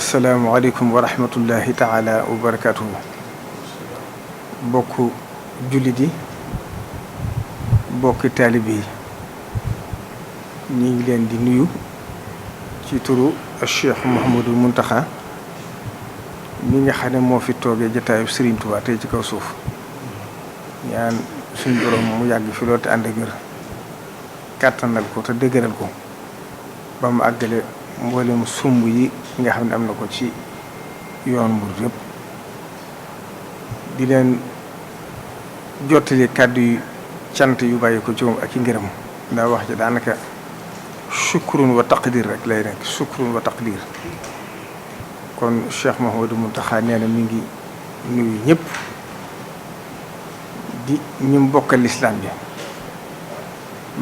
asalaamualeykum wa rahmatullahi taala wa barakatuhu. bokk jullit yi, bokki taalibe yi, ñu ngi leen di nuyu ci turu Cheikh Mouhamadul Mountakha mi nga xam ne moo fi toogee jataayu Serigne Touba tey ci kaw suuf. ñaan suñu borom mu yàgg fi loolu te ànd ak wér, kàttanal ko te dëgëral ko ba mu àggale mboolem sumb yi nga xam ne am na ko ci yoon Murid yëpp. di leen jottali kàddu yu cant yu bàyyi ko ci moom ak i ngërëm, ndax wax ji daanaka sukrun wa taqdir rek lay nekk, sukrun wa taqdir. kon Cheikh Mouhamadou Mountakha nee na mi ngi nuyu ñëpp di ñu bokkal lislaam bi,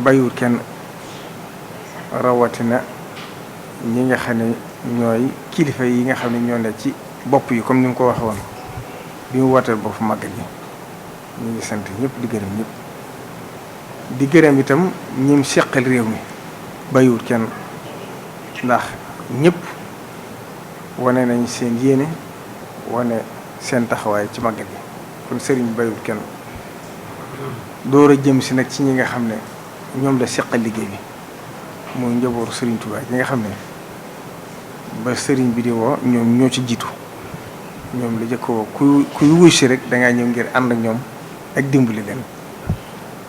bàyyiwul kenn, rawatina ñi nga xam ne ñooy kilifa yi nga xam ne ñoo ne ci bopp yi comme ni mu ko waxee woon bi mu wooteel bopp màggal yi. ñu ngi sant ñëpp di gërëm ñëpp, di gërëm itam ñim seqal réew mi, bàyyiwul kenn, ndax ñëpp wane nañ seen yéene, wane seen taxawaay ci màggal yi. kon sëriñ bàyyiwul kenn. door a jëm si nag ci ñi nga xam ne ñoom la seqal liggéey bi, muy njabootu sëriñ Touba yi nga xam ne ba sëriñ bi di woo ñoom ñoo ci jiitu. ñoom la jëkkoo kuy wuy si rek dangaa ñëw ngir ànd ak ñoom ak dimbali leen.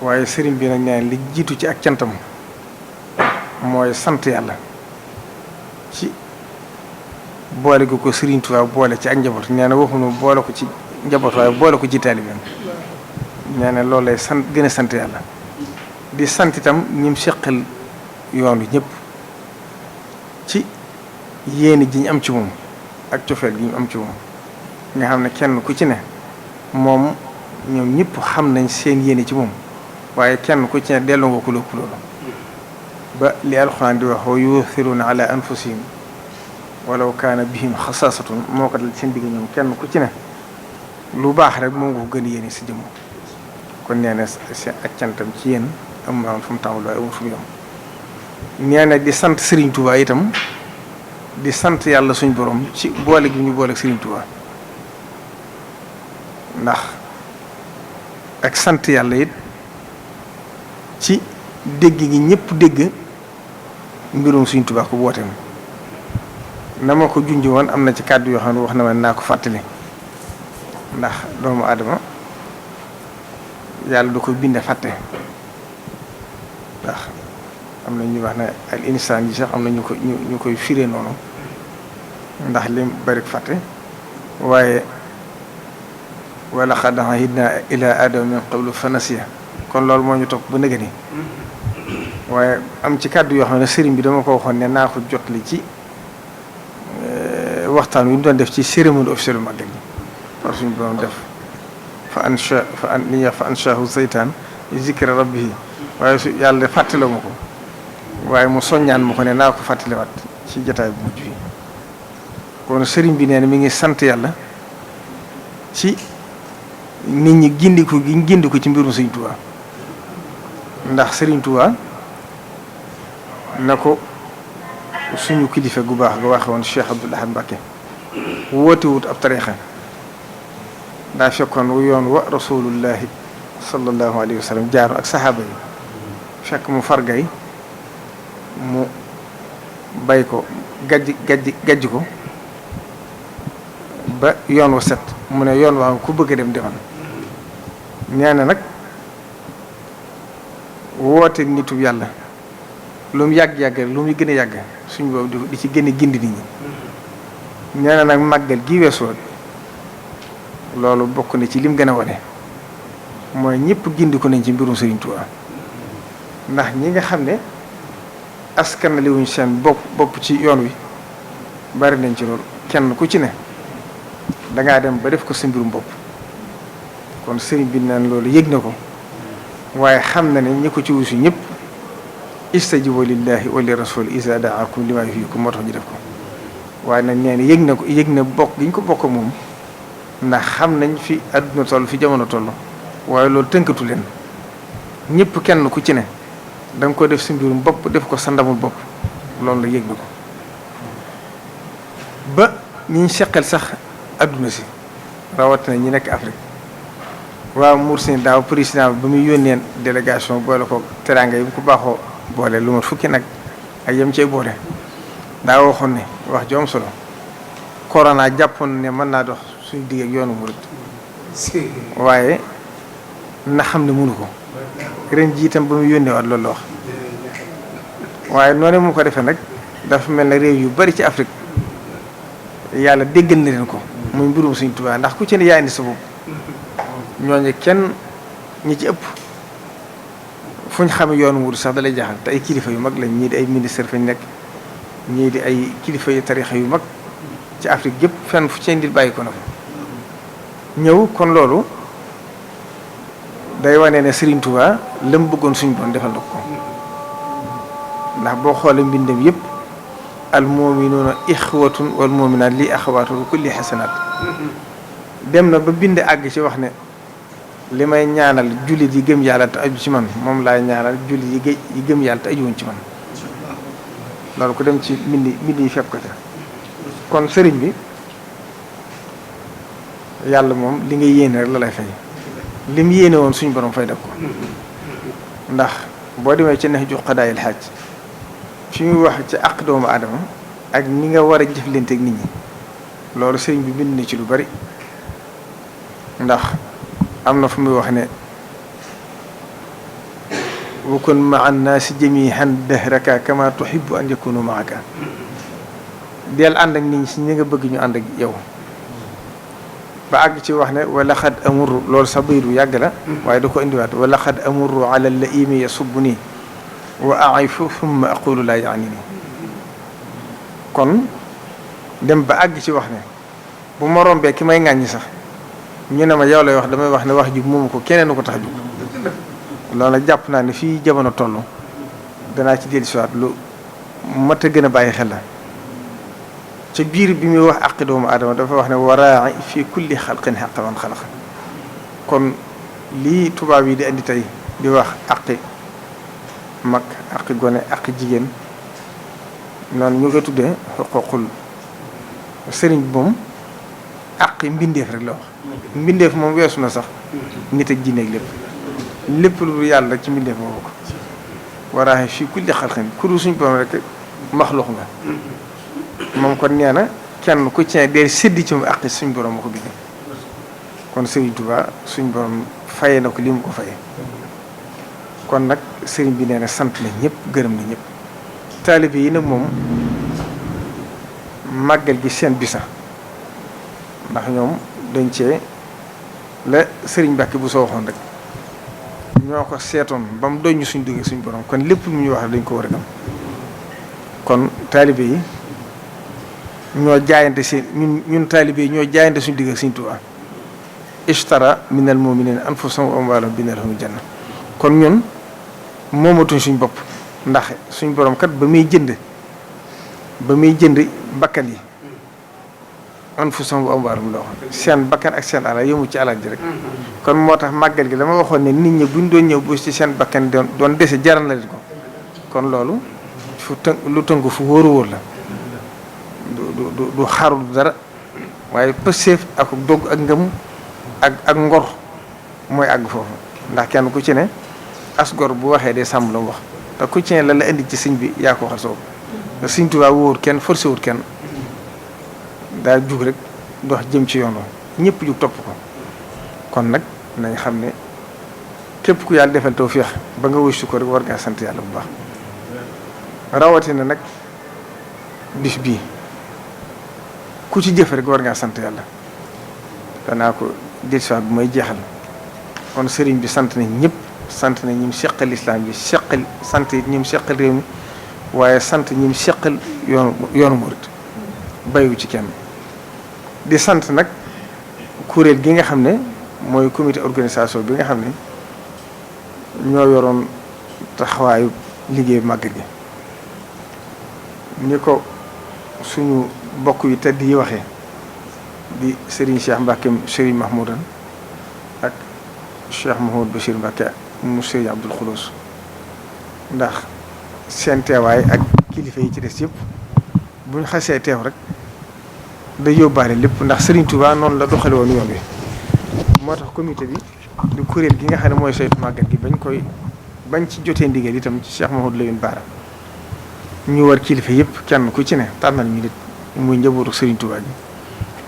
waaye sëriñ bi nag nee li jiitu ci ak cantam mooy sant yàlla ci boole gu ko sëriñ Touba boole ci ak njaboot. nee na waxuñu boole ko ci njaboot, waaye boole ko ci taalibeem. nee na loolu lay sant, gën a sant yàlla. di sant itam ñim seqal yoon wi ñëpp ci yéene ji ñu am ci moom ak cofeel gi ñu am ci moom. nga xam ne kenn ku ci ne moom ñoom ñëpp xam nañ seen yéene ci moom, waaye kenn ku ci ne delloo nga ko loolu ba li alxuraan di wax wa yuuthiruuna ala anfusihim walaw kaana bihim xasaasatun moo ko dal seen digg ñoom kenn ku ci ne lu baax rek moom nga ko gën a yéene si jëmm. kon nee na seen ak cantam ci yéen am na fu mu tàmbali waaye amul fu mu yom. nee na di sant Serigne Touba itam, di sant yàlla suñ borom ci boole gi ñu boole ak Serigne Touba. ndax ak sant yàlla it ci dégg gi ñëpp dégg mbirum Sëriñ Tuubaa ko woote na ma ko junj woon am na ci kàddu yoo xam ne wax na ma naa ko fàttali. ndax doomu aadama yàlla du ko binde fàtte, ndax am na ñuy wax ne al insaan yi sax am na ñu koy firee noonu ndax lim bari fàtte. waaye wala qad ahidna ila adama min qablu fa nasiya, kon loolu moo ñu topp ba nëgë ni. waaye am ci kàddu yoo xam ne sëriñ bi dama ko waxoon ne naa ko jotli ci waxtaan wi ñu doon def ci cérémonie officielle màggal gi. par suñu doon def fa anshaahu seytaan zikra rabbihi, waaye su yàlla fàttaloo ma ko, waaye mu soññaan ma ko ne naa ko fàttaliwaat ci jotaay bu mujj bi. kon sëriñ bi nee na mi ngi sant yàlla ci nit ñi gindiku gi gindiku ci mbirum Sëriñ Touba. ndax Sëriñ Touba na ko suñu kilifa gu baax ga waxe woon Cheikh Abdoul Ahad Mbacké woote wut ab tariixa, daa fekkoon wu yoon wa rasulullahi sallallahu alayhi wa sallam jaaru ak saxaaba yi, fekk mu fargay mu bay ko gajj ko ba yoon wa set. mu ne yoon waa ku bëgg a dem demal. nee na nag woote nitu yàlla lu mu yàgg-yàgg lu muy gën a yàgg suñu boobu di ci gën a gindi nit ñi. nee na nag màggal gi weesoo loolu bokk na ci lim gën a wane mooy ñëpp gindi ko nañ ci mbirum Serigne Touba. ndax ñi nga xam ne askan li wuñ seen bopp ci yoon wi bari nañ ci loolu. kenn ku ci ne dangaa dem ba def ko sa mbirum bopp. kon sëriñ bi naan loolu yëg na ko, waaye xam na ne ñi ko ci wusu ñëpp istajibu lillahi wa li rasul isa daakum lima yuhyikum moo tax ñu def ko. waaye nag nee na yëg na bokk gi ñu ko bokk moom, ndax xam nañ fi àdduna toll fi jamono toll, waaye loolu tënkatu leen. ñëpp kenn ku ci ne da nga ko def sa mbirum bopp, def ko sa ndamul bopp, loolu la yëg na ko ba ñi ñu seqal sax adduna si rawatina ñi nekk Afrique waaw Mauritanie daaw président ba muy yónneen délégation boole ko teraanga yi bu ko baaxoo boole lu mat fukki nag ak yem cay boole daa waxoon ne wax ju am solo corona jàppoon ne mën naa dox suñu digg ak yoonu murit waaye na xam ne mënu ko ren jii itam ba muy yónnee waat loolu la wax waaye noonu mu ko defee nag dafa mel ne réew yu bari ci Afrique yàlla déggal na leen ko muy mbirum Sëriñ Tuubaa ndax ku ci ne yaa indi sa bopp ñooñu kenn ñi ci ëpp fu ñu xamee yoonu murit sax dalay jaaxal te ay kilifa yu mag lañ ñii di ay ministre fañ nekk ñii di ay kilifa yu tarixa yu mag ci Afrique yëpp fenn fu ci ndil bàyyi ko na fa ñëw kon loolu day wane ne Serigne Touba la mu bëggoon suñu doon defal na ko ndax boo xoolee mbindam yëpp al mu'minuuna ixwatun wal mu'minaat li axawaatu kulli xasanaat dem na ba bind àgg ci wax ne li may ñaanal jullit yi gëm yàlla te aju ci man moom laay ñaanal jullit yi gëm yàlla te ajuwuñ ci man loolu ko dem ci mbind yi fekk ko ca kon sëriñ bi yàlla moom li nga yéene rek la lay fay li mu yéene woon suñu borom fay def ko ndax boo demee ci neex jox xadaayil xaaj fi muy wax ci àq doomu aadama ak ni nga war a jëflante ak nit ñi loolu sëriñ bi bind na ci lu bari ndax am na fu muy wax ne wa kun maa nnaasi jamiihan dahraka kama tuhibbu an yakunu maaka del ànd ak nit ñi si ñi nga bëgg ñu ànd ak yow ba àgg ci wax ne wala xad amurru loolu sa bayru yàgg la waaye da ko indiwaat wala xad amurru ala la imi yasubbu nii wa aifu thumma aqulu laa yaani nii kon dem ba àgg ci wax ne bu ma rombee ki may ŋàññi sax ñu ne ma yow lay wax damay wax ne wax ji moomu ko keneen ko tax a jóg loolu jàpp naa ne fii jamono toll danaa ci dellusiwaat lu mat a gën a bàyyi xel la ca biir bi muy wax àqi doomu aadama dafa wax ne waraa fii kulli xalqin xaqa man xalaqa kon lii tubaab yi di andi tey di wax àqi mag àqi gone àqi jigéen noonu ñu koy tuddee xuququl sëriñ bi moom àqi mbindeef rek la wax mbindeef moom weesu na sax nit ak jinne ak lépp lu yàlla ci mbindeef moo bokk waraa fii kulli xalqin ku dul suñ borom rek maxluux nga moom kon nee na kenn ku ci ne dee séddi ci mu àqi suñ borom moo ko bindee kon Serigne Touba suñ borom fayee na ko li mu ko fayee kon nag Serigne bi nee na sant na ñëpp gërëm na ñëpp taalibe yi nag moom màggal gi seen bisa ndax ñoom dañ cee la Serigne Mbacke bu soo waxoon rek ñoo ko seetoon ba mu doñ suñ duggee suñ borom kon lépp lu ñu wax dañ ko war a gëm kon taalibe yi ñoo jaayante seen ñun taalibe yi ñoo jaayante suñu digg ak Sëriñ Tuubaa ishtara minal mu'minina anfusahum wa amwaalahum bi anna lahumul janna kon ñun moomatuñ suñ bopp ndax suñ borom kat ba muy jënd bakkan yi anfusahum wa amwaalahum la wax seen bakkan ak seen alal yëmu ci alal ji rek kon moo tax màggal gi dama waxoon ne nit ñi buñ doon ñëw bu ci seen bakkan doon dese jaral na leen ko kon loolu lu tënku fu wóoru wóor la du xarul dara waaye pëseef ak dogg ak ngëm ak ngor mooy àgg foofu ndax kenn ku ci ne as gor bu waxee de sàmm la mu wax te ku ci ne la indi ci sëñ bi yaa ko waxal soobu te Sëñ Tuubaa wóor kenn forcé wut kenn daa jug rek dox jëm ci yoon ñëpp jug topp ko kon nag nañ xam ne képp ku yàlla defal tawfeex ba nga wëstu ko rek war ngaa sant yàlla bu baax rawatina nag bis bii ku ci jëf rek war ngaa sant yàlla danaa ko dellusiwaat bu may jeexal kon sëriñ bi sant nañ ñëpp sant nañ ñim seqal lislaam bi sant ñim seqal réew mi waaye sant ñim seqal yoonu murit bayu ci kenn di sant nag kuréel gi nga xam ne mooy comité organisation bi nga xam ne ñoo yoroon taxawaayu liggéey màggal gi ni ko suñu bokk yi tedd yi waxee di Serigne Cheikh Mbacke Serigne Mahmoudan ak Cheikh Mahmoud Bachir Mbacke mu Serigne Abdoul Khoulous ndax seen teewaay ak kilifa yi ci des yëpp bu ñu xasee teew rek day yóbbaale lépp, ndax Serigne Touba noonu la doxale woon yoon wi. moo tax comité bi di kuréel gi nga xam ne mooy saytu màggal gi bañ ci jotee ndigal itam ci Cheikh Mouhamadou Lamine Bara ñu war kilifa yëpp kenn ku ci ne tànnal ñu nit muy njabootu Serigne Touba gi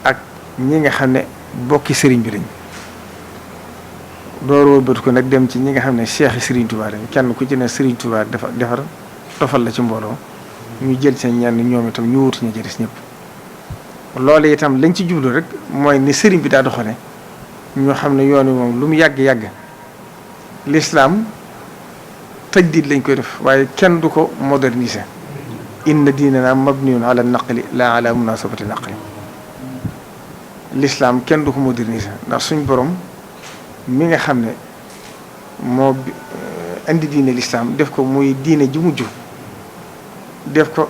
ak ñi nga xam ne bokki Serigne bi lañ door wëlbatu ko nag dem ci ñi nga xam ne Cheikh Serigne Touba lañ kenn ku ci ne Serigne Touba defar tofal la ci mbooloo ñu jël seen ñenn ñoom itam ñu wuti ñu jëriñ ñëpp. loolu itam lañ ci jublu rek mooy ni Serigne bi daa doxale ñoo xam ne yoon wi moom lu mu yàgg-yàgg l'islam tajdid lañ koy def waaye kenn du ko moderniser. inna diinana mabniyun ala naqli la ala munasabati naqli. l'islam kenn du ko moderniser ndax suñ borom mi nga xam ne moo indi diine l'islam def ko muy diine ji mujj def ko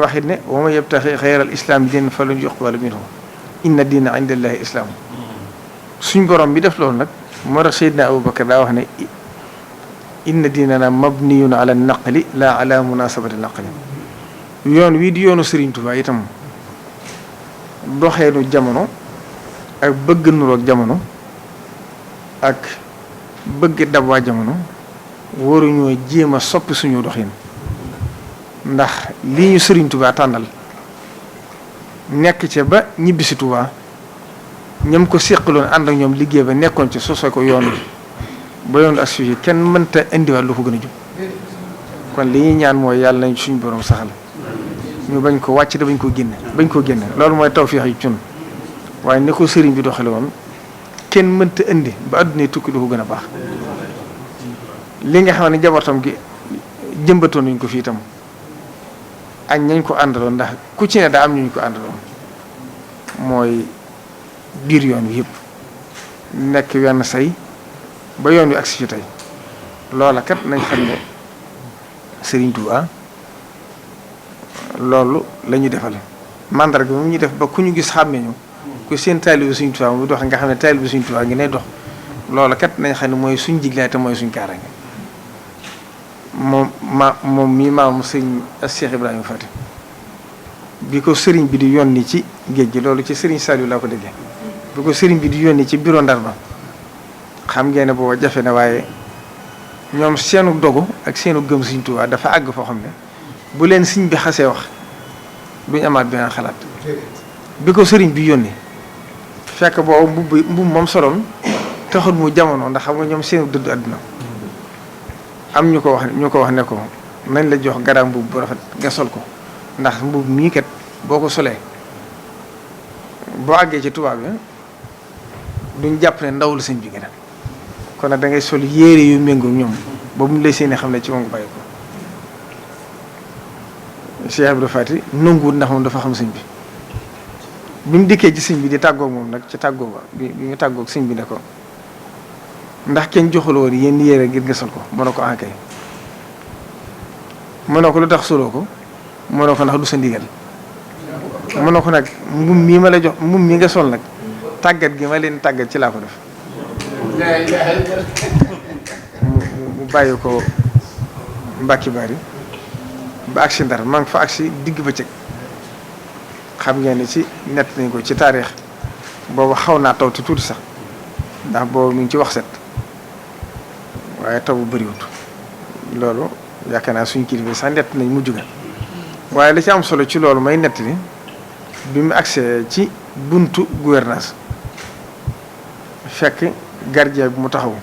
waxit ne wa man yabtaxi xayra al islaami diinan falan yuqbala minhu inna diina inda allahi islam. suñ borom bi def loolu nag moo tax Seydina Aboubacar daa wax ne inna diinana mabniyun ala naqli la ala munasabati naqli. yoon wii di yoonu Serigne Touba itam doxeenu jamono ak bëgg nuroog jamono ak bëgg dab waa jamono waruñoo jéem a soppi suñu doxin ndax lii ñu Serigne Touba tànnal nekk ca ba ñibbisi Touba ñam ko séqaloon ànd ak ñoom liggéey ba nekkoon ci sosoo ko yoon wi ba yoon ak suy kenn mënta indiwaat lu ko gën a jub kon li ñuy ñaan mooy yàlla nañ suñu borom saxal ñu bañ ko wàcc da bañ ko génne loolu mooy tawfeex yi cun waaye ni ko sëriñ bi doxale woon kenn mënta indi ba àdduna tukki du ko gën a baax. li nga xam ne njabootam gi jëmbatoon nañ ko fii itam ak ñañ ko àndaloon ndax ku ci ne daa am ñu ko àndaloon mooy biir yoon wi yëpp nekk wenn say ba yoon wi agsi fi tey loola kat nañ xam ne Serigne Touba loolu la ñu defal mandarga moom ñu def ba ku ñu gis xàmmee ñu ku seen taalibu Serigne Touba mu dox nga xam ne taalibu Serigne Touba ngi ne dox loola kat nañ xam ne mooy suñ jiglaay te mooy suñ kaaraange moom mii maamu Serigne Cheikh Ibrahima Fati bi ko Serigne bi di yónni ci géej gi loolu ci Serigne Saliou laa ko déggee bi ko Serigne bi di yónni ci bureau Ndar ba xam ngeen ne booba jafe na waaye ñoom seenu dogu ak seenu gëm Serigne Touba dafa àgg foo xam ne bu leen Serigne bi xasee wax duñ amaat beneen xalaat bi ko Serigne bi yónni fekk boobu mbubb moom soloon taxul mu jamono ndax xam nga ñoom seenu dëdd àdduna am ñu ko wax ne ko nañ la jox garaam mbubb bu rafet nga sol ko ndax mbubb mii kat boo ko solee boo àggee ci tubaab bi duñ jàpp ne ndawul sëñ bi gën a kon nag da ngay sol yére yu méngoo ñoom ba mu lay seeni xam ne ci moom nga bàyyi ko. Cheikh Abdou Fati nanguwul ndax moom dafa xam sëñ bi mu dikkee ci sëñ bi di tàggoog moom nag ci tàggoo ba bi mu tàggoog sëñ bi ne ko ndax kenn joxul woon yéen yére ngir nga sol ko mu ne ko ankay mu ne ko lu tax soloo ko mu ne ko ndax du sa ndigal mu ne ko nag mbub mii ma la jox mbub mii nga sol nag tàggat gi ma leen tàggat ci laa ko def mu bàyyi ko Mbàkke Bari ba agsi Ndar maa ngi fa agsi digg bëccëg xam ngeen ni ci nett nañ ko ci taarix boobu xaw naa taw te tuuti sax ndax boobu mi ngi ci wax set waaye taw bu bëriwut loolu yaakaar naa suñ kilifa sax nett nañ mujj ga waaye la ci am solo ci loolu may nett ni bi mu agsee ci buntu gouvernance fekk gardien bi mu taxaw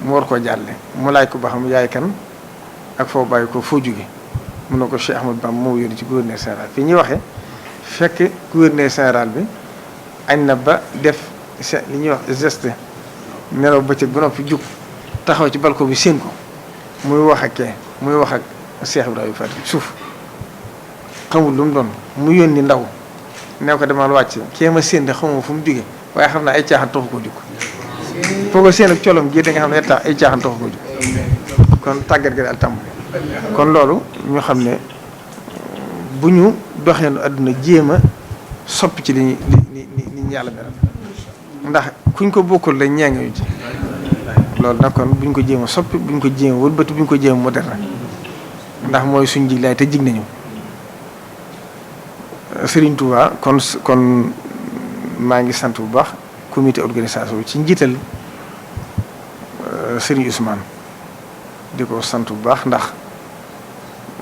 mu war koo jàlle mu laaj ko ba xam yaay kan ak foo bàyyi ko foo jóge mun na ko Cheikh Ahmadou Bamba moo yónni ci gouverneur général fi ñuy waxee fekk gouverneur général bi añ na ba def li ñuy wax geste nelaw bëccëg ba noppi jug taxaw ci balcon bi séen ko muy wax ak Cheikh Ibrahima Fati suuf xamul lu mu doon mu yónni ndaw ne ko demal wàcc kee ma séen de xamuma fu mu jóge waaye xam naa ay caaxaan taxu ko jóg foo ko séen ak colom gi da nga xam ne ay caaxaan taxu ko jóg kon tàggat gi daal tàmbali kon loolu ñu xam ne bu ñu doxeenu àdduna jéem a soppi ci li ñu yàlla meral ndax kuñ ko bokkul la ñeengañu ci loolu nag kon buñ ko jéem a soppi buñ ko jéem a wëlbati buñ ko jéem a moderne ndax mooy suñ jiglaay te jig nañu Serigne Touba kon maa ngi sant bu baax comité organisation ci njiital Serigne Ousmane di ko sant bu baax ndax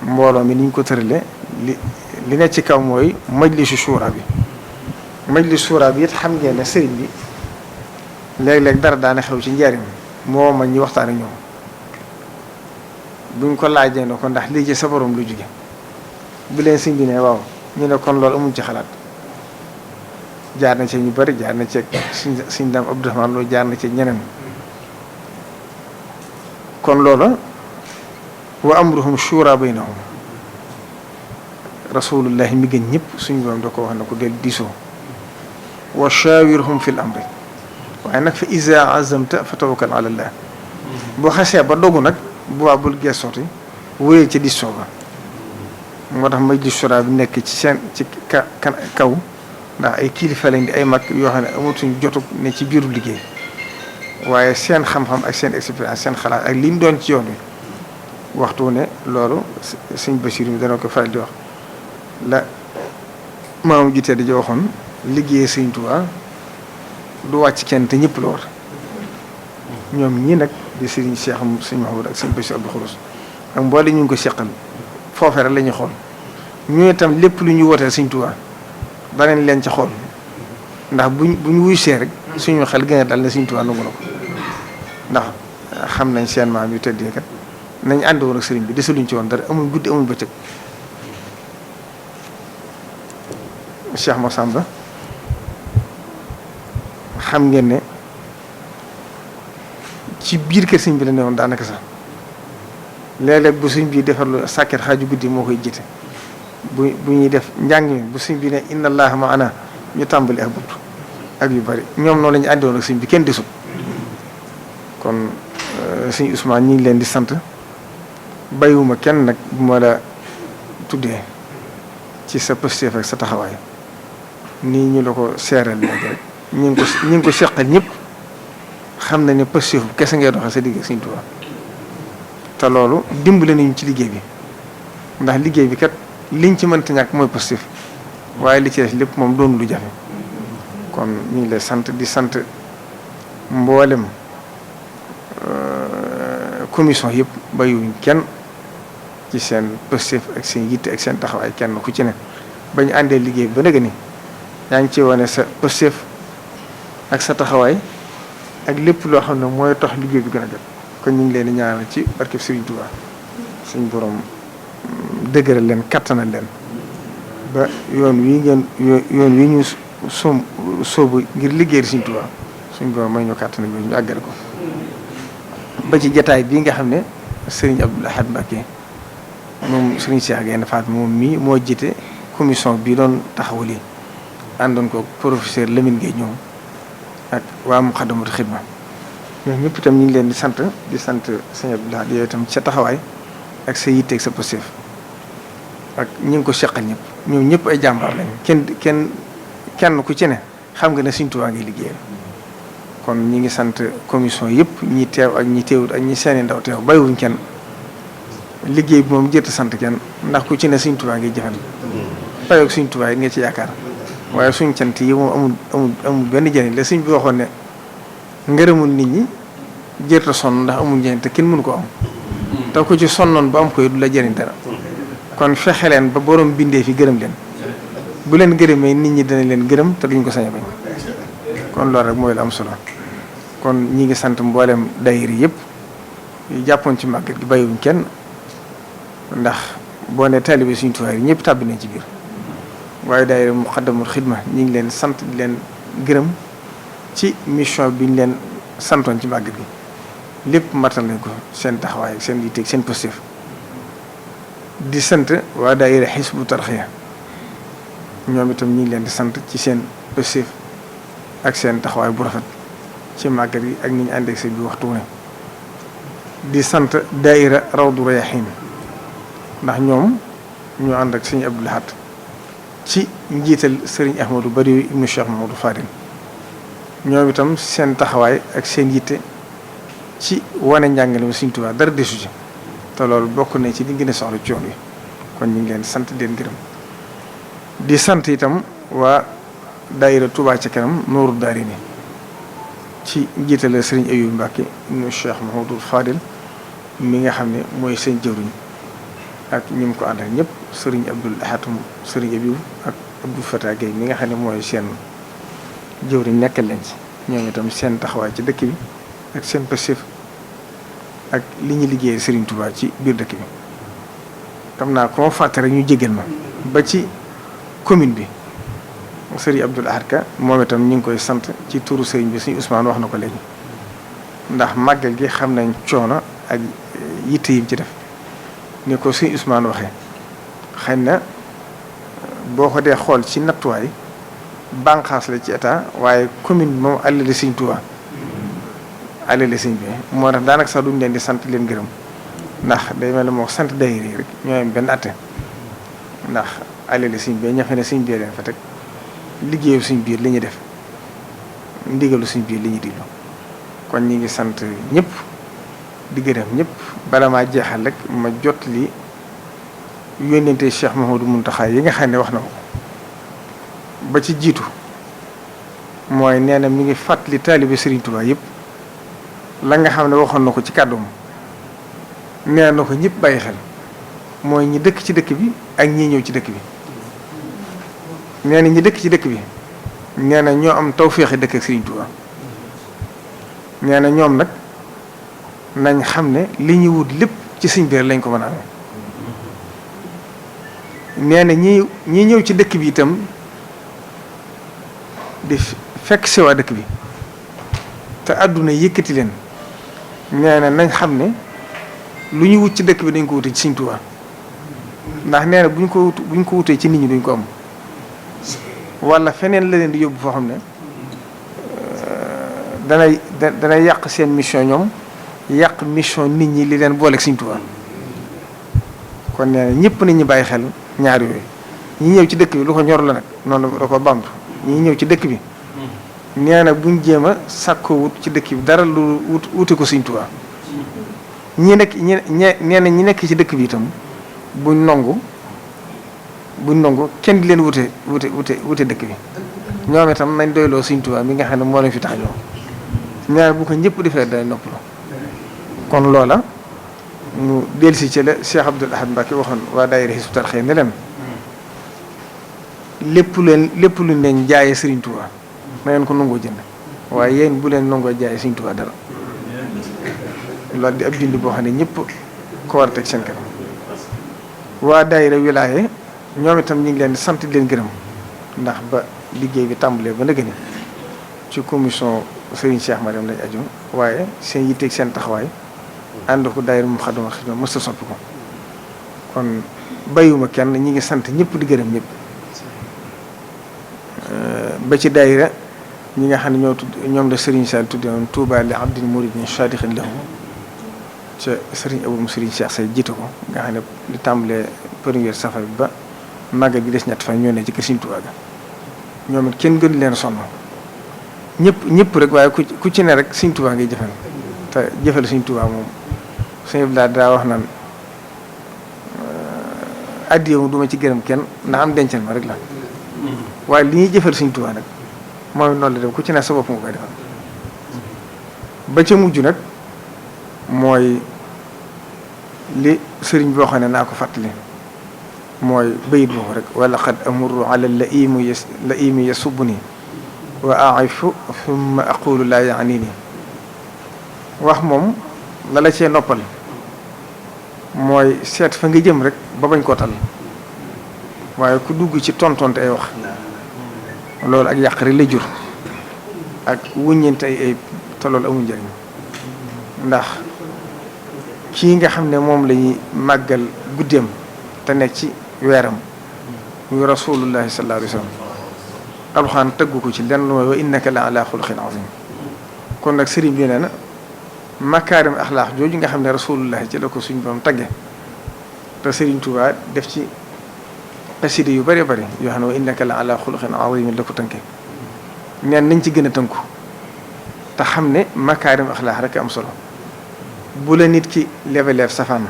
mbooloo mi ni ñu ko tëralee li ne ci kaw mooy majlisu suura bi majlisu suura bi it xam ngeen ne Serigne bi léeg-léeg dara daana xew ci njariñ moo ma ñi waxtaan ak ñoom buñ ko laajee ne ko ndax lii ci sa borom lu jóge bu leen sëñ bi ne waaw ñu ne kon loolu amuñ ci xalaat jaar na ci ñu bari jaar na ci suñ daam Abdourahmane loolu jaar na ci ñeneen kon loola wa amruhum shura baynahum rasulullahi mi gën ñëpp suñu borom da ko wax na ko del diisoo wa shawirhum fil amri waaye nag fa iza azamta fa tawakkal ala allah boo xasee ba dogu nag bu waa bul geesooti wéyee ci diisoo ba moo tax majlis shura bi nekk ci seen ci kaw ndax ay kilifa lañ di ay mag yoo xam ne amatuñ jotug ne ci biiru liggéey waaye seen xam-xam ak seen expérience seen xalaat ak liñ doon ci yoon wi waxtu ne loolu sëñ Basiru mi dana ko faral di wax la maam ji tedd ji waxoon liggéey sëñ Tuubaa du wàcc kenn te ñëpp la war ñoom ñi nag di sëriñ Cheikh sëñ Mahamadou ak sëñ Basiru Abdou Khoudoss ak mboole ñu ngi ko seqal foofee rek la ñuy xool ñu itam lépp lu ñu wooteel sëñ Tuubaa danañ leen ca xool ndax buñ wuy see rek suñu xel gën a dal na sëñ Tuubaa nangu na ko ndax xam nañ seen maam yu tëddee kat nañ ànd woon ak sëriñ bi desaluñ ci woon dara amul guddi amul bëccëg Cheikh Massamba xam ngeen ne ci biir kër sëñ bi la ne woon daanaka sax léeg-léeg bu sëñ bi defar lu sàkket xaaju guddi moo koy jiite bu ñuy def njàng mi bu sëñ bi ne inna allaha maana ñu tàmbali ak bunt ak yu bari ñoom noonu la ñu àndoon ak sëñ bi kenn desut kon sëñ Ousmane ñi ngi leen di sant bàyyiwuma kenn nag bu ma la tuddee ci sa pësteef ak sa taxawaay nii ñu la ko seeral léegi rek ñu ngi ko seqal ñëpp xam na ne pësteef bu kese ngay doxee sa digg ak sëñ Tuubaa te loolu dimbale nañu ci liggéey bi ndax liggéey bi kat liñ ci mënta ñàkk mooy pësteef waaye li ci des lépp moom doonu lu jafe kon ñu ngi lay sant di sant mboolem commission yëpp bàyyiwuñ kenn ci seen pësteef ak seen yitte ak seen taxawaay kenn ku ci ne bañ àndee liggéey ba nëgë ni yaa ngi ci wane sa pësteef ak sa taxawaay ak lépp loo xam ne mooy tax liggéey bi gën a jot kon ñu ngi leen di ñaanal ci barkeb Serigne Touba suñ borom dëgëral leen kattanal leen ba yoon wi ñu sóobu ngir liggéeyal Serigne Touba suñ borom may ñu kattanal ñu àggale ko ba ci jataay bii nga xam ne Serigne Abdoul Ahad Mbacké moom Serigne Cheikh Gaïndé Fatma moom mii moo jiite commission bii doon taxawal yi àndoon ko professeur Lamine Gueye ñoom ak waa Moukhaddamatoul Khidma ñoom ñëpp itam ñu ngi leen di sant sëñ Abdoul Ahad yooyu itam sa taxawaay ak sa yitteeg sa positif ak ñi ngi ko seqal ñëpp ñoom ñëpp ay jàmbaar lañ kenn ku ci ne xam nga ne Serigne Touba ngay liggéeyal kon ñi ngi sant commission yëpp ñi teew ak ñi teewut ak ñi seeni ndaw teew bàyyiwuñ kenn liggéey bi moom jërta sant kenn ndax ku ci ne Serigne Touba ngay jëfal payoog Serigne Touba yi nga ci yaakaar waaye suñ cant yi moom amul benn njëriñ la Sëriñ bi waxoon ne ngërëmul nit ñi jërta sonn ndax amul njëriñ te kenn mënu ko am te ku ci sonnoon ba am koy du la jëriñ dara kon fexe leen ba borom bindee fi gërëm leen bu leen gërëmee nit ñi dana leen gërëm te duñ ko sañ a bañ kon loolu rek mooy la am solo kon ñi ngi sant mboolem daayira yëpp yu jàppoon ci màggat gi bàyyiwuñ kenn ndax boo ne taalibe Sëriñ Tuubaa yi ñëpp tàbbi nañ ci biir waaye daayira Moukhaddamatoul Khidma ñi ngi leen sant di leen gërëm ci mission bi ñu leen santoon ci màggat gi lépp matal nañ ko seen taxawaay seen yitteeg seen positif di sant waa daayira Hizbut Tarqiyyah ñoom itam ñi ngi leen di sant ci seen positif ak seen taxawaay bu rafet ci màggat yi ak ni ñu àndeeg seen bi waxtu ne di sant daayira Rawdu Rayaahiin ndax ñoom ñoo ànd ak Serigne Abdoul Ahad ci njiital Serigne Ahmadou Bari ibnu Cheikh Mamadou Fadil ñoom itam seen taxawaay ak seen yitte ci wane njàngale mi Serigne Touba dara desu ci te loolu bokk na ci li gën a soxla ci yoon wi kon ñu ngi leen sant leen gërëm di sant itam waa daayira Touba ca kanam Nooru Daarayni ci njiitale sëriñ Ayub Mbàkke nu Cheikh Mahamadul Fadil mi nga xam ne mooy seen jëwriñ ak ñi mu ko àndal ñëpp sëriñ Abdul Ahatum sëriñ Ayub ak Abdou Fatah Gueye mi nga xam ne mooy seen jëwriñ nekkal leen ci ñoom itam seen taxawaay ci dëkk bi ak seen passif ak li ñu liggéeyee sëriñ Touba ci biir dëkk bi xam naa ko ma fàtte rek ñu jégal ma ba ci commune bi sëriñ Abdoul Ahad Ka moom itam ñu ngi koy sant ci turu sëriñ bi suñu Ousmane wax na ko léegi ndax màggal gi xam nañ coono ak yitte yim ci def ni ko suñu Ousmane waxee xëy na boo ko dee xool ci nattuwaay bànqaas la ci état waaye commune bi moom àllale sëriñ Touba àllale sëriñ bi moo tax daanaka sax duñ leen di sant leen gërëm ndax day mel ne moo sant daayira yi rek ñoo am benn atte ndax àllale sëriñ bi ñafe ne sëriñ bi leen fa teg liggéeyu suñ biir li ñuy def ndigalu suñ biir li ñuy diglu kon ñi ngi sant ñëpp di gërëm ñëpp bala maa jeexal rek ma jot li yónnente Cheikh Mouhamadou Mountakha yi nga xam ne wax na ko ba ci jiitu mooy nee na mi ngi fàttali taalibe Serigne Touba yëpp la nga xam ne waxoon na ko ci kàddoom nee na ko ñëpp bàyyi xel mooy ñi dëkk ci dëkk bi ak ñi ñëw ci dëkk bi. nee na ñi dëkk ci dëkk bi nee na ñoo am tawféexi dëkk ak Serigne Touba nee na ñoom nag nañ xam ne li ñu wut lépp ci Serigne bi lañ ko mën a amee nee na ñi ñëw ci dëkk bi itam di fekk si waa dëkk bi te àdduna yëkkati leen nee na nañ xam ne lu ñu wut ci dëkk bi dañ ko wute ci Serigne Touba ndax nee na bu ñu ko wutee ci nit ñi duñ ko am. wala feneen la leen di yóbbu foo xam ne danay yàq seen mission ñoom yàq mission nit ñi li leen booleeg Sëriñ Tuubaa kon nee na ñëpp nit ñi bàyyi xel ñaar yooyu ñi ñëw ci dëkk bi lu ko ñor la nag noonu da ko bamtu ñi ñëw ci dëkk bi nee na buñ jéem a sàkkoo wut ci dëkk bi dara lu wuti ko Sëriñ Tuubaa ñi nekk nee na ñi nekk ci dëkk bi itam buñ nangu kenn di leen wute dëkk bi ñoom itam nañ doyloo Sëriñ Tuubaa mi nga xam ne moo leen fi tax ñëw ñaar bu ko ñëpp defee day noppalu kon loola mu dellusi ci la Cheikh Abdoul Ahad Mbacké waxoon waa daayira Hizbut Tarqiyyah ne leen lépp lu leen jaayee Sëriñ Tuubaa na ngeen ko nangoo jënd waaye yéen bu leen nangoo jaayee Sëriñ Tuubaa dara loolu di ab bind boo xam ne ñëpp ko war a teg seen kanam waa daayira wilaaye ñoom itam ñu ngi leen di sant di leen gërëm ndax ba liggéey bi tàmbalee ba nëgëni ci commission Serigne Cheikh Mariam lañ aju waaye seen yitteeg seen taxawaay ànd ko daayira Moukhaddamatoul Khidma mës a soppi ko kon bàyyiwuma kenn ñi ngi sant ñëpp di gërëm ñëpp ba ci daayira ñi nga xam ne ñoom la Serigne Sall tudde woon Touba li abdin muridin shadixin lahu ca Serigne Abou Serigne Cheikh Say jiite ko nga xam ne li tàmbalee première safar bi ba màggal gi des ñett fan ñoo ne ci kër Sëriñ Tuubaa ga ñoom it kenn gënu leen sonn ñëpp rek waaye ku ci ne rek Sëriñ Tuubaa ngay jëfal te jëfal Sëriñ Tuubaa moom sëñ bi daa wax naan addiya mu duma ci gërëm kenn ndax am dencal ma rek la waaye li ñuy jëfal Sëriñ Tuubaa nag mooy noonu la dem ku ci ne sa bopp nga koy defal ba ca mujj nag mooy li sëriñ bi waxoon ne naa ko fàttali mooy bayit boobu rek wala qad amurru ala la imi yasubuni wa aifu thumma aqulu laa yaani ni wax moom la la cee noppal mooy seet fa nga jëm rek ba bañ koo tal waaye ku dugg ci tontonte ay wax loolu ak yàq rek lay jur ak wuññeente ay te loolu amul njëriñ ndax kii nga xam ne moom la ñuy màggal guddeem te nekk ci weeram muy rasulullahi sallallahu alayhi wa sallam alxuraan tëggu ko ci lenn lu mooy wa innaka la ala xuluqin azim kon nag sëriñ bi nee na makaarim axlaax jooju nga xam ne rasulullahi ci la ko suñ borom tagge te sëriñ Tuubaa def ci xasida yu bëree bëri yoo xam ne wa innaka la ala xuluqin azim la ko tënke neen nañ ci gën a tënku te xam ne makaarim axlaax rek am solo bu la nit ki lebeleef safaan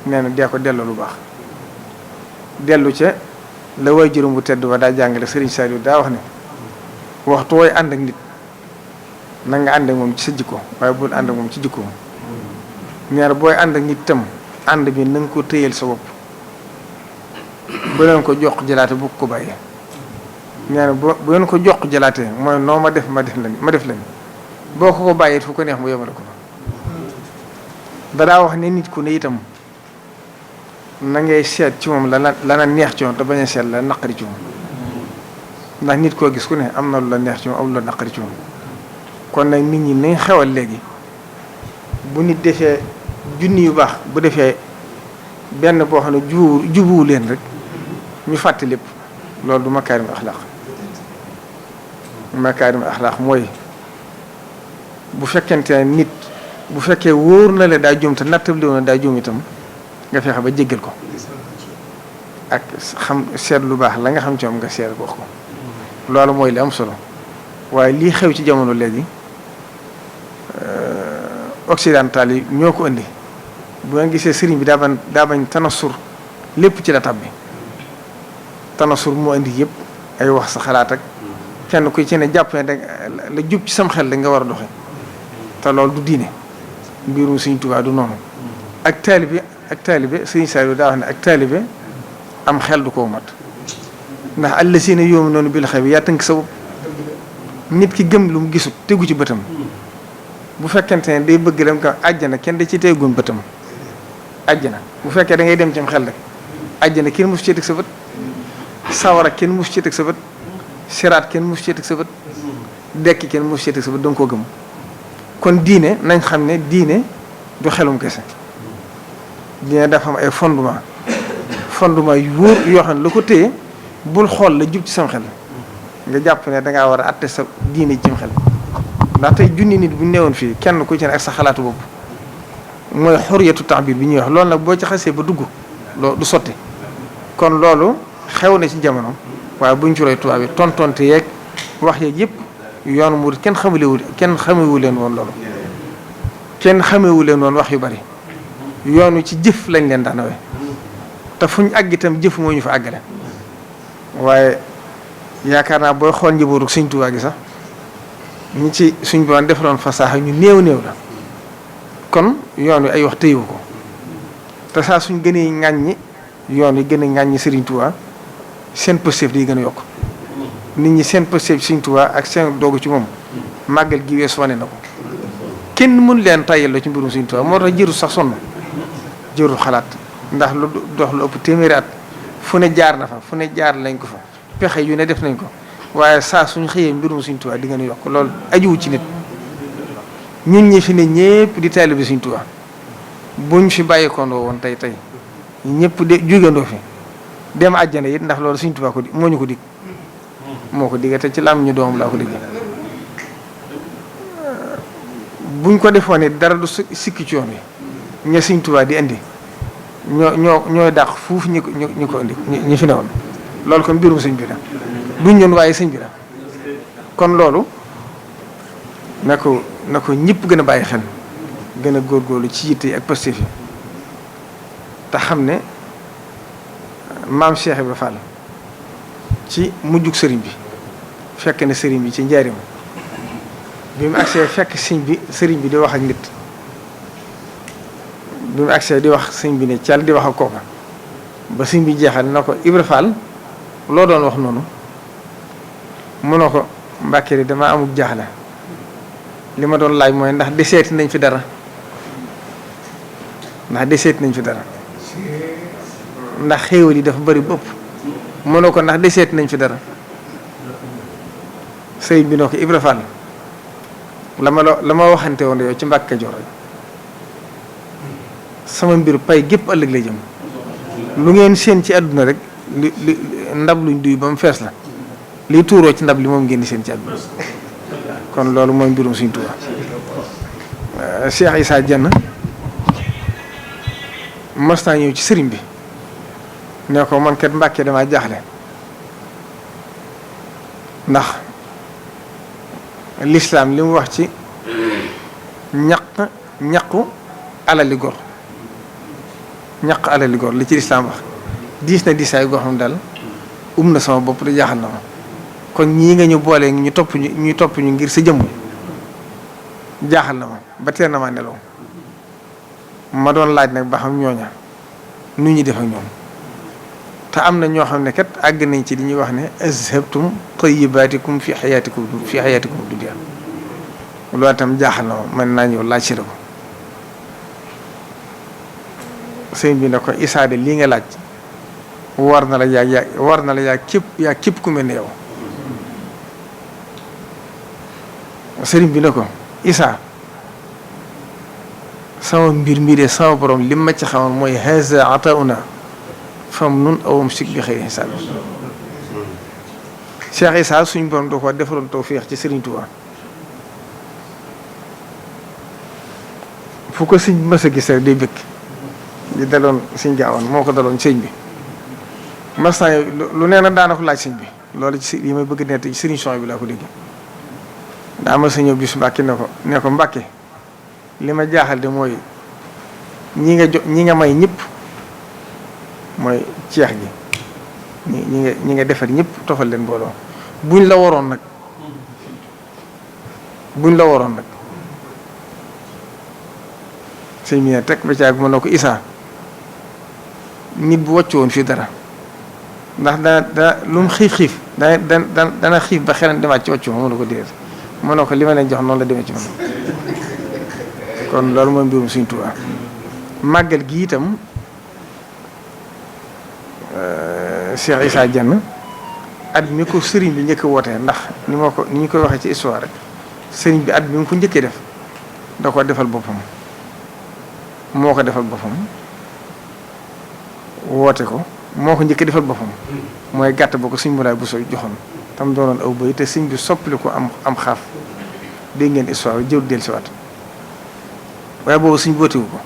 nee na dee ko delloo lu baax dellu ca la waajuram bu tedd ba daa jàngale Serigne Saliou daa wax ne waxtu wooy ànd ak nit na nga ànd ak moom ci sa jikko waaye bul ànd ak moom ci jikko ñaar booy ànd ak nit tam ànd bi na nga ko téyel sa bopp bu leen ko jox jëlaate bu ko bàyyee ñaar bu leen ko jox jëlaate mooy noo ma def la boo ko bàyyee fu ko neex mu yemale ko fa daa wax ne nit ku ne itam na ngay seet ci moom la neex ci moom te bañ a seet la naqari ci moom ndax nit koo gis ku ne am na lu la neex ci moom am lu la naqari ci moom kon nag nit ñi nañ xewal léegi bu nit defee junni yu baax bu defee benn boo xam ne jubuwu leen rek ñu fàtte lépp loolu du makaarim axlaaq mooy bu fekkente ne nit bu fekkee wóor na la daa juum te nattab liw na daa juum itam nga fexe ba jéggal ko ak xam seet lu baax la nga xam ci moom nga seet wax ko loolu mooy li am solo waaye lii xew ci jamono léegi occidental yi ñoo ko indi bu nga gisee sëriñ bi daa bañ tanasur lépp ci la tab bi tanasur moo indi yëpp ay wax sa xalaat ak kenn ku ci ne jàpp ne rek la jub ci sam xel da nga war a doxe te loolu du diine mbirum Sëriñ Tuubaa du noonu ak taalibe Sëriñ Saliou daa wax ne ak taalibe am xel du ko mat ndax allasiina yu'minuuna bil ghaybi yaa tënk sa bopp nit ki gëm lu mu gisut tegu ci bëtam bu fekkente ne day bëgg dem ko àjjana kenn da ci teguñ bëtam àjjana bu fekkee da ngay dem ci xel rek àjjana kenn musu ci teg sa bët sawara kenn musu ci teg sa bët siraat kenn musu ci teg sa bët dekki kenn musu ci teg sa bët danga koo gëm kon diine nañ xam ne diine du xelum kese diine dafa am ay fondement yu wóor yoo xam ne lu ko téye bul xool la jub ci sam xel nga jàpp ne dangaa war a atte sa diine ci sam xel ndax tey junni nit bu ñu newoon fii kenn ku ci ne ak sa xalaatu bopp mooy xuriyatu taabir bi ñuy wax loolu nag boo ci xasee ba dugg loolu du sotti kon loolu xew na ci jamono waaye buñ ci roy tubaab yi tontonte yeeg wax yeeg yëpp yoonu mu kenn xamewu leen woon loolu kenn xamewu leen woon wax yu bari yoonu ci jëf lañ leen daanawee te fuñ àgg itam jëf moo ñu fa àggale waaye yaakaar naa booy xool njabootu Sëriñ Tuubaa gi sax ñi ci suñ boon defaloon fasaaxa ñu néew la kon yoon wi ay wax tëyewu ko te saa suñ gënee ŋàññi yoon wi gën a ŋàññi Sëriñ Tuubaa seen pëstéef di gën a yokk nit ñi seen pëstéef Sëriñ Tuubaa ak seen doogu ci moom màggal gi weesu wane na ko kenn mënu leen tàyyal la ci mbirum Sëriñ Tuubaa moo tax jëru sax sonn jëru xalaat ndax lu dox lu ëpp téeméeri at fu ne jaar na fa fu ne jaar lañ ko fa pexe yu ne def nañ ko waaye saa suñ xëyee mbirum Sëriñ Tuubaa di ngeen yokk loolu ajuwu ci nit ñun ñi fi ne ñëpp di taalibe Sëriñ Tuubaa buñ fi bàyyikondoo woon tey ñëpp de jógandoo fi dem àjjana it ndax loolu Sëriñ Tuubaa ko di moo ñu ko dig moo ko digga te ci lam ñu doom laa ko digg buñ ko defoon it dara du sikki ci yoon wi ña Sëriñ Tuubaa di indi ñooy dàq fuuf ñi ko indi ñi fi newoon loolu kon mbirum sëñ bi la duñ ñoon waaye sëñ bi la kon loolu na ko ñëpp gën a bàyyi xel gën a góorgóorlu ci yitte ak pastéef yi te xam ne maam Cheikh Ibrahima Fall ci mujjug sëriñ bi fekk na sëriñ bi ci njaarim bi mu agsee fekk sëriñ bi di wax ak nit bi mu agsee di wax sëñ bi ne cal di wax ak kooka ba sëñ bi jeexal na ko Ibra Fall loo doon wax noonu mënoo ko Mbàkke dama amul jaaxle li ma doon laaj mooy ndax deseeti nañ fi dara ndax xéewal yi dafa bari bopp mënoo ko ndax deseeti nañ fi dara sëñ bi noo ko Ibra Fall la ma waxante woon yow ci Mbàkke Kajoor rek sama mbir pay gépp ëllëg lay jëm lu ngeen seen ci àdduna rek li ndab luñ duy ba mu fees la liy tuuroo ci ndab li moom ngeen di seen ci àdduna kon loolu mooy mbirum Sëriñ Tuubaa Cheikh Issa Diène mas naa ñëw ci sëriñ bi ne ko man kat Mbàkke damaa jaaxle ndax lislaam li mu wax ci ñaqu alali gor li ci lislaam wax diis na diisaay goo xam daal na sama bopp da jaaxal na ma kon ñii nga ñu boole ñu topp ñu ngir sa jëmm jaaxal na ma ba teel na ma nelaw ma doon laaj nag ba xam ñooña nu ñu def ak ñoom te am na ñoo xam ne kat àgg nañ ci li ñuy wax ne azhabtum tayyibatikum fi hayatikum dunya loolu itam jaaxal na ma mën naa ñëw laaj si la ko sëñ bi ne ko isaade lii nga laaj war na la yaa képp ku mel ne yow sëriñ bi ne ko Isaa sama mbir mi de sama borom li ma ci xamoon mooy haza atauna fam nun awam sik bi xëy xisaab Cheikh Isaa suñ borom doo ko defaloon tawfiix ci Sëriñ Tuubaa fu ko sëñ mës a gis rek day bëgg li daloon sëñ Gaawoon moo ko daloon sëñ bi mas naa lu nee na daana ko laaj sëñ bi loolu ci yi may bëgg nett ci sëriñ son bi laa ko dégg daa ma sa ñëw bis Mbàkke ne ko Mbàkke li ma jaaxal de mooy ñi nga may ñëpp mooy ceex gi ñi nga defar ñëpp tofal leen mbooloo buñ la waroon nag sëñ bi ne teg ba caag mën na ko Isaa nit bu wàcc woon fii dara ndax dana lu mu xiif dana xiif ba xelam demaat ci wàccu ma mën na ko déedéet mën na ko li ma leen jox noonu la demee ci man kon loolu mooy mbirum Sëriñ Tuubaa màggal gi itam Cheikh Issa Diène at mi ko sëriñ bi njëkk a wootee ndax ni ñu koy waxee ci histoire rek sëriñ bi at bi mu ko njëkkee def da ko defal boppam moo ko defal boppam woote ko moo ko njëkk defal boppam mooy gàtt ba ko sëñ Moulay bu soo joxoon tam doonoon aw bëy te sëñ bi soppali ko am xaaf dégg ngeen histoire jëw del si waat waaye boobu sëñ bootewu ko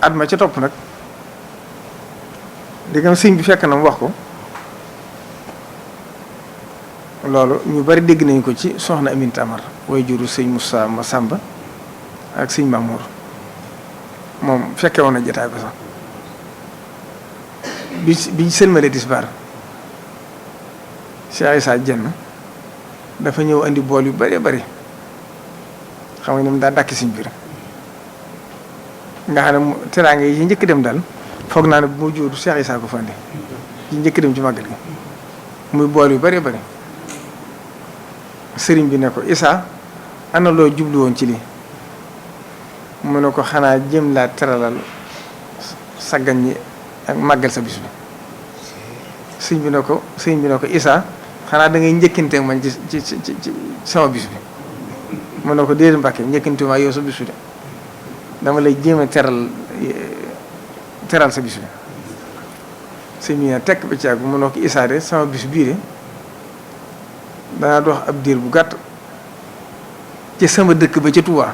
at ma ca topp nag diggam sëñ bi fekk na mu wax ko loolu ñu bari dégg nañu ko ci soxna Aminta Amar way juru sëñ Moussa Massamba ak sëñ Mamour moom fekke woon na jotaay ba sax bi sëlmale tisbaar Cheikh Issa Diène dafa ñëw andi bool yu bari bari xam nga ni mu daa dàkki suñ biir nga xam ne teraanga yi njëkk dem daal foog naa ne bu ma jóoru Cheikh Issa ko fa andi yi njëkk dem ci màggal gi muy bool yu bari bari sëriñ bi ne ko Issa ana loo jublu woon ci lii mu ne ko xanaa jëm laa teralal saggan ñi ak màggal sa bis bi sëriñ bi ne ko Issa xanaa da ngay njëkkante man ci sama bis bi mu ne ko déedéet Mbàkke njëkkante ma yow sa bis bi de dama lay jéem a teral sa bis bi sëriñ bi ne tekk ba ci àgg mu ne ko Issa de sama bis bii de danaa dox ab diir bu gàtt ci sama dëkk ba ca Touba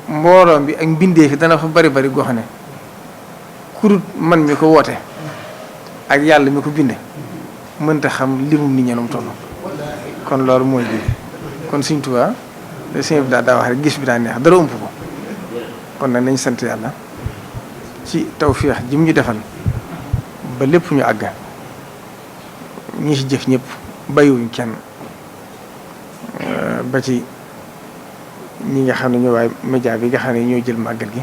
mbooloom bi ak mbindee fi dana fa bari bari goo xam ne kurut man mi ko woote ak yàlla mi ko binde mënta xam limum nit ñenum toll kon loolu mooy bi kon Sëriñ Tuubaa sëñ bi daa wax rek gis bi daa neex dara ëmp ko kon nag nañ sant yàlla ci tawfeex ji mu ñu defal ba lépp ñu àgg ñi ci jëf ñëpp bàyyiwuñ kenn ba ci ñi nga xam ne ñoo waaye média bi nga xam ne ñoo jël màggal gi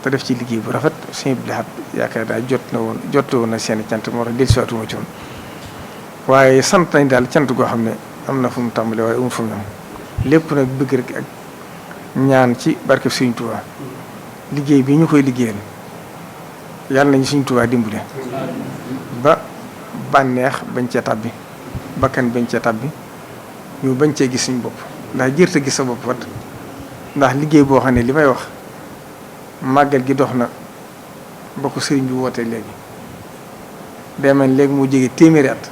te def ci liggéey bu rafet sëñ bi laxat yaakaar daal jot woon na seen cant moo tax dellusiwaatuma ci woon waaye sant nañ daal cant goo xam ne am na fu mu tàmbalee waaye amul fu mu yem lépp nag bëgg rek ak ñaan ci barke Sëriñ Tuubaa liggéey bi ñu koy liggéeyal yàlla nañu Sëriñ Tuubaa dimbale ba bànneex bañ cee tàbbi bakkan bañ cee tàbbi ñu bañ cee gis suñ bopp ndax jërte gis sa bopp wat ndax liggéey boo xam ne li may wax màggal gi dox na ba ko sëriñ bi wootee léegi day mel léegi mu jege téeméeri at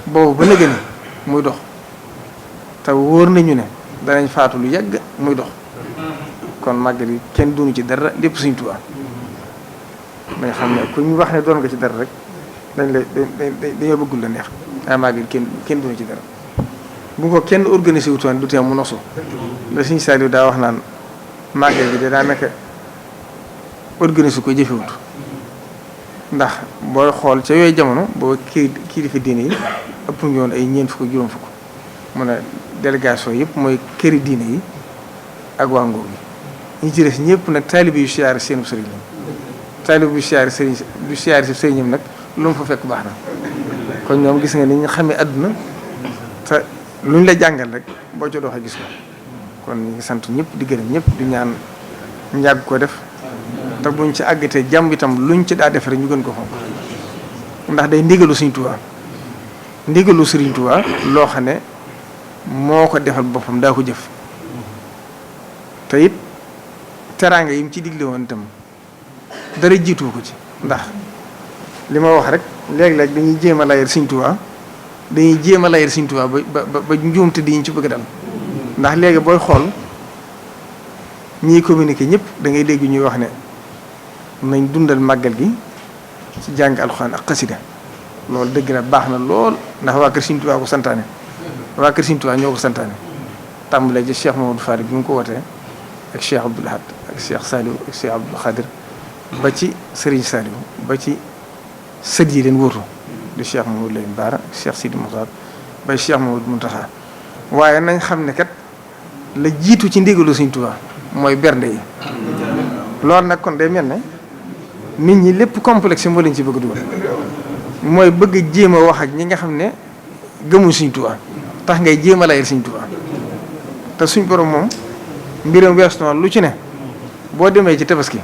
boobu ba nëgë ni muy dox te wóor nañu ne danañ faatu lu yàgg muy dox kon màggal gi kenn dunu ci dara lépp Sëriñ Tuubaa dañ xam ne ku ñu wax ne doon nga ci dara rek dañoo bëggul la neex ay màggal kenn dunu ci dara bu ko kenn organisé wutoon du tee mu nosu la Sëriñ Saliou daa wax naan màggal gi de daa naka organisé ko jëfewut ndax booy xool ca yooyu jamono booba kilifa diine yi ëpp ñu woon ay ñeent fukk juróom fukk mu ne délégation yëpp mooy këri diine yi ak waa nguur gi ñi ci des ñëpp nag taalibe yu siyaare seenu sëriñ la taalibe yu siyaare sëriñ yu siyaare si sëriñam nag lu mu fa fekk baax na kon ñoom gis nga ni ñu xamee àdduna te luñ la jàngal rek boo ca doxee gis ko kon ñu ngi sant ñëpp di gërëm ñëpp di ñaan ñu yàgg ko def te buñ ci àggatee jàmm itam luñ ci daa def rek ñu gën ko fonk ndax day ndigalu Sëriñ Tuubaa ndigalu Sëriñ Tuubaa loo xam ne moo ko defal boppam daa ko jëf te it teraanga yi mu ci digle woon itam dara jiitu ko ci ndax li ma wax rek léeg-léeg dañuy jéem a layal Sëriñ Tuubaa dañuy jéem a layal Sëriñ Tuubaa ba njuumte di ñu ci bëgg dal ndax léegi booy xool ñiy communiquer ñëpp da ngay dégg ñuy wax ne nañ dundal màggal gi ci jàng alxuraan ak xasida loolu dëgg la baax na lool ndax waa kër Sëriñ Tuubaa ko santaane waa kër Sëriñ Tuubaa ñoo ko santaane tàmbalee ci Cheikh Mamadou Farid bi mu ko wootee ak Cheikh Abdoul Ahad ak Cheikh Saliou ak Cheikh Abdoul Khadir ba ci Serigne Saliou ba ci sët yi leen wóotu di Cheikh Mamadou Lamine Bara Cheikh Sidi Moukhtar ba Cheikh Mamadou Mountakha waaye nañ xam ne kat la jiitu ci ndigalu Sëriñ Tuubaa mooy bernde yi loolu nag kon day mel ne nit ñi lépp complexe moo leen ci bëgg dugal mooy bëgg jéem a wax ak ñi nga xam ne gëmuñ Sëriñ Tuubaa tax ngay jéem a layal Sëriñ Tuubaa te suñ borom moom mbiram wees noonu lu ci ne boo demee ci tabaski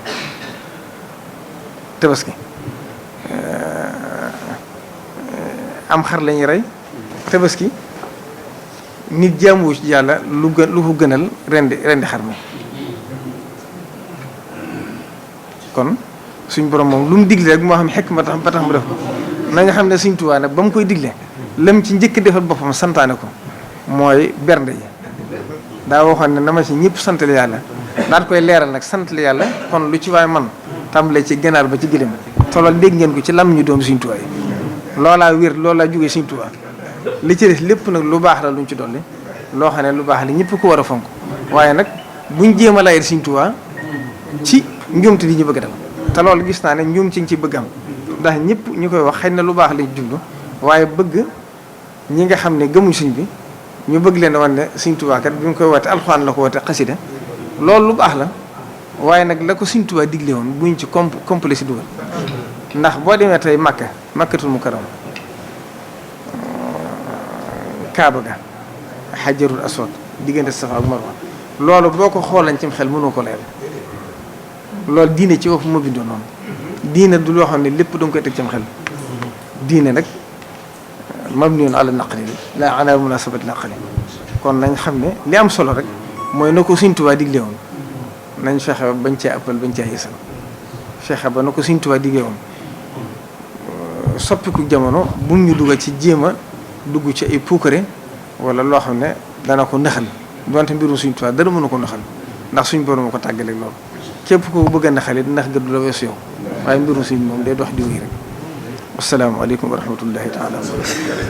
am xar lañuy rey tabaski nit jaamuwu ci yàlla lu ko gënal rendi xar mi kon suñ borom moom lu mu digle rek moo xam xekk ba tax mu def ko nañu xam ne Sëriñ Tuubaa nag ba mu koy digle lam ci njëkk defal boppam santaane ko mooy bernde yi daa waxoon ne na ma ci ñëpp santale yàlla daal koy leeral nag santale yàlla kon lu ci waay man tàmbalee ci ganaar ba ci gëléem te loolu dégg ngeen ko ci lam ñu doom Sëriñ Tuubaa yi loolaa wér loolaa jógee Sëriñ Tuubaa li ci des lépp nag lu baax la luñ ci dolli loo xam ne lu baax la ñëpp ko war a fonk waaye nag buñ jéem a layal Sëriñ Tuubaa ci njuumte di ñu bëgg dal te loolu gis naa ne njuum ci bëgg am ndax ñëpp ñu koy wax xëy na lu baax lañ jublu waaye bëgg ñi nga xam ne gëmuñ sëñ bi ñu bëgg leen wan ne Sëriñ Tuubaa kat bi mu koy woote alxuraan la ko woote xasida loolu lu baax la waaye nag la ko Sëriñ Tuubaa digle woon buñ ci complexe dugal ndax boo demee tey Makkatul Mukarram Kaaba ga Hajarul Aswad diggante Safa ak Marwa loolu boo ko xoolan cim xel mënoo ko leer loolu diine ci wax moo bindoo noonu diine du loo xam ne lépp danga koy teg cim xel diine nag mabniyun ala naqli la ala munasabati naqli kon nañ xam ne li am solo rek mooy na ko Sëriñ Tuubaa digle woon nañ fexe ba bañ cee appal bañ cee yësal fexe ba na ko Sëriñ Tuubaa digle woon soppiku jamono bu ñu dugg ci jéem a dugg ci ay puukare wala loo xam ne dana ko naxal donte mbirum Sëriñ Tuubaa dara mënu ko naxal ndax suñ borom ko tàggaleeg loolu képp ko bëgg a naxal it nax ga du la weesu yow waaye mbirum suñ moom day dox di wéy rek. asalaamaaleykum wa rahmatullahi taala wa barakatuh